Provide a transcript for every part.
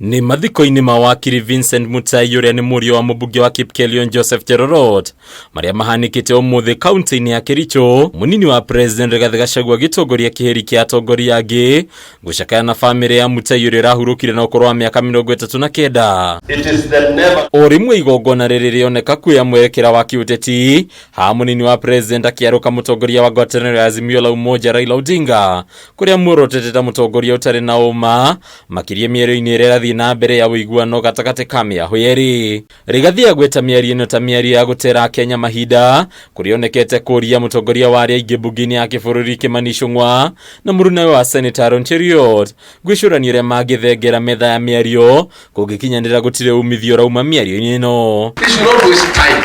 Nĩ mathiko-inĩ ma wakiri Vincent Mutai ũrĩa nĩ mũriũ wa mũmbunge wa Kipkelion Joseph Cherorot marĩa mahanĩkĩte ũmũthĩ kaunti-inĩ ya Kericho. Mũnini wa President Rigathĩ Gachagua agĩtongoria kĩhĩri kĩa atongoria angĩ gũcakaya na bamĩrĩ ya Mutai ũrĩa ũrahurũkire na ũkũrũ wa mĩaka 39. It is the never O rĩmwe igongona rĩrĩ rĩoneka kuoya mwerekera wa kĩũteti haha mũnini wa president akĩarũka mũtongoria wa ngwatanĩro ya Azimio la Umoja Raila Odinga kũrĩa muorotete ta mũtongoria ũtarĩ na ũma makĩria mĩario-inĩ ĩrĩa ĩrathiĩ na mbere ya ũiguano gatagatĩ ka mĩahũ yerĩ. Rigathi agweta mĩario ĩno ta mĩario ya gũtera Akenya mahinda kũrĩa onekete kũria mũtongoria wa arĩa aingĩ mbunge-inĩ ya kĩbũrũri Kimani Ichung'wa na mũrunawe wa Senator Aaron Cheruiyot gwĩcũrania ũrĩa mangĩthengera metha ya mĩario kũngĩkinyanĩra gũtirĩ umithio ũrauma mĩario-inĩ ĩno. This should not waste time.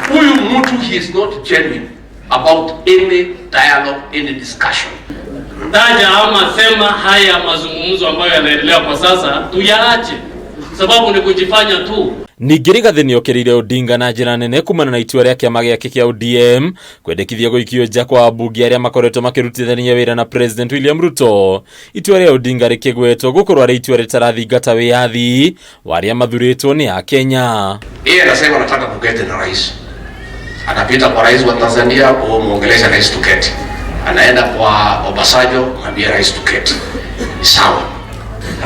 Huyu mtu, he is not genuine about any dialogue, any discussion. Taja ama sema haya mazungumzo ambayo yanaendelea kwa sasa tuyaache, sababu ni kujifanya tu. Ningĩ Rigathĩ nĩokĩrĩire Odinga na njĩra nene kumana na itua rĩa kĩama gĩake kĩa ODM kwendekithia gũikio nja kwa ambunge arĩa makoretwo makĩrutithania wĩra na President William Ruto. Itua rĩa Odinga rĩkĩgwetwo gũkorwo arĩ itua rĩtarathingata wĩyathi wa arĩa mathurĩtwo nĩ Akenya. Yeye anasema anataka kuketi na rais, anapita kwa rais wa Tanzania muongelesha rais tuketi, anaenda kwa Obasanjo mwambie rais tuketi. Ni sawa.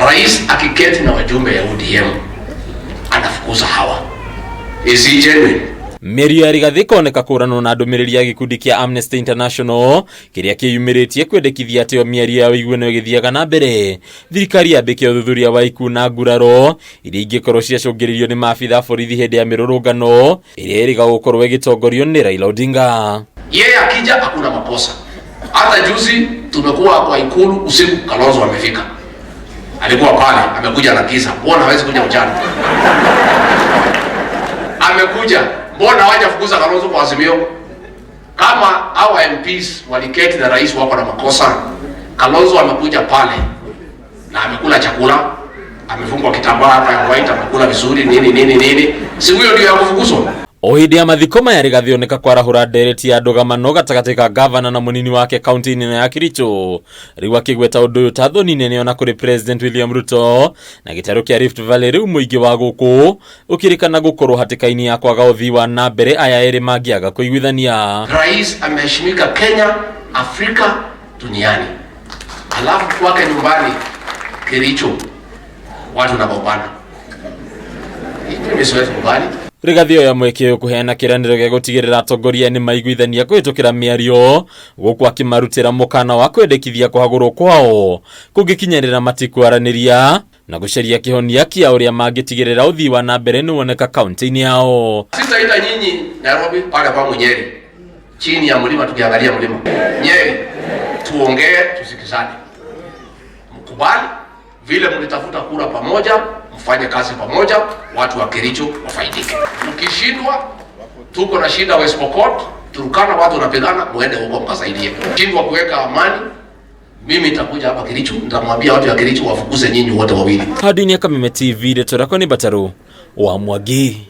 Rais akiketi na wajumbe ya ODM anafukuza hawa. Is he genuine? Mĩario ya Rigathĩ ĩkoneka kũranwo na ndũmĩrĩri ya gĩkundi kĩa Amnesty International kĩrĩa kĩyumĩrĩtie kwendekithia atĩ o mĩario ya ũiguano ĩgĩthiaga na mbere thirikari yambĩke ũthuthuria wa ikuũ na nguraro iria ingĩkorwo ciacũngĩrĩirio nĩ maabitha a borithi hĩndĩ ya mĩrũrũngano ĩrĩa ĩrĩga gũkorwo ĩgĩtongorio nĩ Raila Odinga. Yeye akija hakuna makosa. Hata juzi tumekuwa kwa Ikulu usiku, Kalonzo amefika, alikuwa pale, amekuja na kisa. Mbona hawezi kuja mchana? Amekuja, mbona hawajafukuza Kalonzo kwa Azimio? Kama hawa MPs waliketi na rais wako na makosa, Kalonzo amekuja pale na amekula chakula, amefungwa kitambaa hapa ya white, amekula vizuri nini nini nini, si huyo ndio ya kufukuzwa? O hĩndĩ ya mathiko maya Rigathĩ oneka kwarahũra ndereti ya ndũgamano gatagatĩ ka gavana na mũnini wake kaunti-inĩ ĩno ya Kericho rĩu akĩgweta ũndũ ũyũ ta thoni nene ona kũrĩ President William Ruto na gĩtarũ kĩa Rift Valley rĩu mũingĩ wa gũkũ ũkĩrĩkana gũkorwo hatĩka-inĩ ya kwaga ũthii wa na mbere aya erĩ mangĩaga kũiguithania. Rais ameheshimika Kenya, Afrika, duniani, alafu kwake nyumbani Kericho watu wanagombana. Mimi siwezi kubali. Rigathĩ oya mweke ũyũ kũheana kĩranĩro gĩa gũtigĩrĩra atongoria nĩ maiguithania kũhĩtũkĩra mĩario gũkũ akĩmarutĩra mũkana wa kwendekithia kũhagũrwo kwao kũngĩkinyanĩra matikwaranĩria na gũcaria kĩhonia kĩa ũrĩa mangĩtigĩrĩra ũthii wa na mbere nĩwoneka kaunti-inĩ yao. Sitaita nyinyi Nairobi pale kwangu Nyeri, chini ya mlima, tukiangalia mlima Nyeri, tuongee, tusikizane, mkubali vile mlitafuta kura pamoja, mfanye kazi pamoja, watu wa Kericho wafaidike. Mkishindwa, tuko na shida West Pokot, Turkana, watu wanapigana, muende huko mkasaidie. Shindwa kuweka amani, mimi nitakuja hapa Kericho, nitamwambia watu wa Kericho wafukuze nyinyi wote wawili. Hadi ya Kameme TV, ndeto rakwa nĩ Mbataru wa Mwangi.